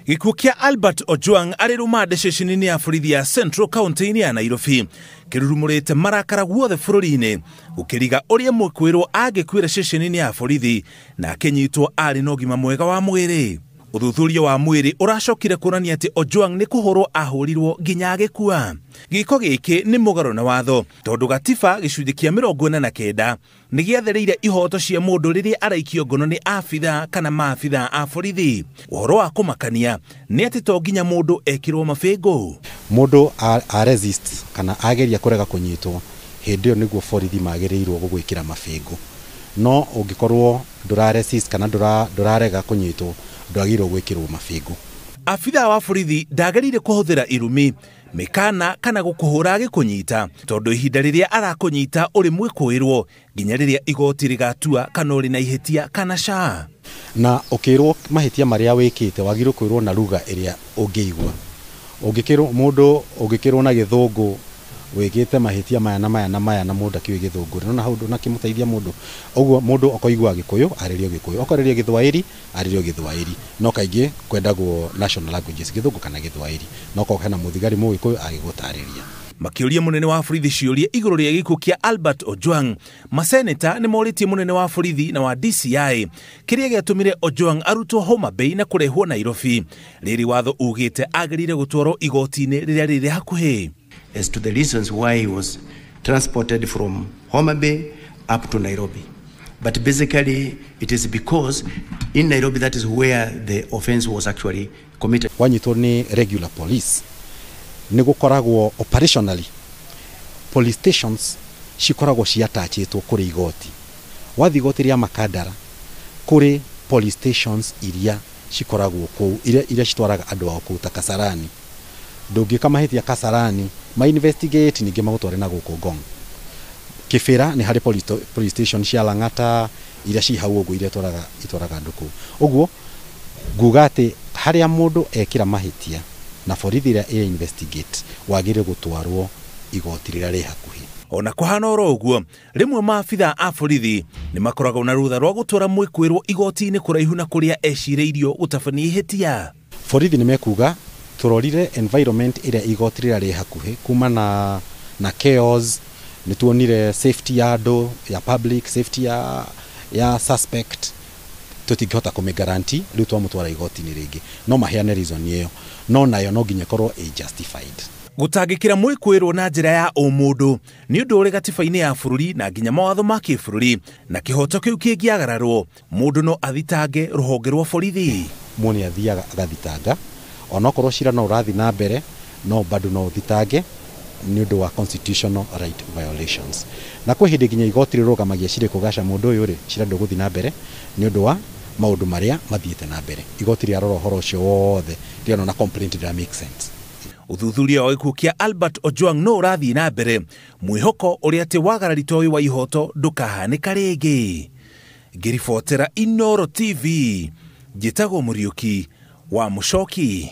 Gĩkuũ kĩa Albert Ojwang arĩ rũmande ceceni-inĩ ya borithi ya Central County-inĩ ya Nairobi kĩrurumũrĩte marakara guothe bũrũri-inĩ gũkĩriga ũrĩa mwĩkũĩrwo angĩkuĩra ceceni-inĩ ya borithi na akĩnyitwo arĩ na ũgima mwega wa mwĩrĩ. Ũthuthuria wa mwĩrĩ ũracokire kuonania atĩ Ojwang nĩ kũhũrwo ahũrirwo nginya agĩkua. Gĩko gĩkĩ nĩ mũgarũ na watho tondũ gatiba gĩcunjĩ kĩa 49 nĩ gĩathereire ihoto cia mũndũ rĩrĩa araikio ngono nĩ abitha kana maabitha a borithi. Ũhoro wa kũmakania nĩ atĩ to nginya mũndũ ekĩrwo mabĩngũ. Mũndũ a resist kana ageria kũrega kũnyitwo hĩndĩ ĩyo nĩguo borithi magĩrĩirwo gũgwĩkĩra mabĩngũ. No ũngĩkorwo ndũra resist kana ndũrarega kũnyitwo ndwagĩrĩirwo gwĩkĩrwo mabĩngũ. Abitha wa borithi ndagĩrĩire kũhũthĩra irumi, mĩkana kana gũkũhũra agĩkũnyita tondũ ihinda rĩrĩa arakũnyita ũrĩ mwĩkũĩrwo nginya rĩrĩa igoti rĩgatua kana ũrĩ na ihĩtia kana ca. Na ũkĩrwo mahĩtia marĩa wĩkĩte wagĩrĩirwo kwĩrwo na lugha ĩrĩa ũngĩigua. Ũngĩkĩrwo mũndũ ũngĩkĩrwo na gĩthũngũ wĩkĩte mahĩtia maya na maya na maya na mũndũ akĩũĩ gĩthũngũ nĩ hau ndũnakĩmũteithia mũndũ. Ũguo mũndũ okoigua Gĩkũyũ arĩrio Gĩkũyũ, okorĩrio Gĩthwaĩri arĩrio Gĩthwaĩri, no kaingĩ kwendagwo national languages Gĩthũngũ kana Gĩthwaĩri, no korwo hena mũthigari Mũgĩkũyũ agĩgũtarĩria. Makĩũria mũnene wa borithi ciũria igũrũ rĩa gĩkuũ kĩa Albert Ojwang, maseneta nĩ morĩtie mũnene wa borithi na wa DCI kĩrĩa gĩatũmire Ojwang arutwo Homa Bay na kũrehwo Nairobi rĩrĩ watho ugĩte agĩrĩire gũtwarwo igoti-inĩ rĩrĩa rĩrĩ hakuhĩ. As to the reasons why he was transported from Homa Bay up to Nairobi. But basically it is because in Nairobi that is where the offense was actually committed. Wanyitwo nĩ regular police nĩ gũkoragwo operationally police stations cikoragwo ciatachĩtwo kũrĩ igoti. Wathiĩ igoti rĩa Makandara kũrĩ police stations iria cikoragwo kũu iria citwaraga andũ ao kũu ta Kasarani. Ndũngĩka mahĩtia Kasarani ma investigate ningĩ magũtware na gũkũ Ngong. Kĩbĩra nĩ harĩ police station cia Lang'ata iria ci hau ũguo iria itwaraga andũ kũu. Ũguo nguga atĩ harĩa mũndũ ekĩra mahĩtia na borithi ĩrĩa ĩrĩa investigate wagĩrĩire gũtwarwo igoti rĩrĩa rĩ hakuhĩ. Ona kũhana oro ũguo rĩmwe maabitha a borithi nĩ makoragwo na rũtha rwa gũtwara mwĩkũĩrwo igoti-inĩ kũraihu na kũrĩa ecirĩirio gũtabania ihĩtia. Borithi nĩ mekuga tũrorire environment ĩrĩa igoti rĩrĩa rĩ hakuhĩ kuma na chaos, nĩ tuonire safety ya andũ ya public safety ya suspect tũtingĩhota kũmĩ-guarantee rĩu twamũtwara igoti-inĩ rĩngĩ, no maheane reason ĩyo, no nayo no nginya ĩkorwo ĩ justified. Gũtangĩkĩra mwĩkũĩrwo na njĩra ya ũmũndũ nĩ ũndũ ũrĩ gatiba-inĩ ya bũrũri na nginya mawatho ma kĩbũrũri, na kĩhoto kĩu kĩngĩagararwo mũndũ no athitange rũhonge rwa borithi. Mũndũ nĩ athiaga agathitanga onokorwo cira no ũrathiĩ na mbere, no bado no ũthitange nĩ ũndũ wa constitutional right violations. Na kwĩ hĩndĩ nginya igoti rĩrũgamagia cira kũgaca mũndũ ũyũ rĩ, cira ndũgũthiĩ na mbere nĩ ũndũ wa maũndũ marĩa mathiĩte na mbere. Igoti rĩarora ũhoro ũcio wothe rĩona na complaint ndĩra make sense. Ũthuthuria wa gĩkuũ kĩa Albert Ojwang no ũrathiĩ na mbere, mwĩhoko ũrĩa atĩ wagarari ta ũyũ wa ihoto ndũkahanĩka rĩngĩ. Ngĩribotera Inooro TV, njĩtagwo Mũriũki wa Mũcoki.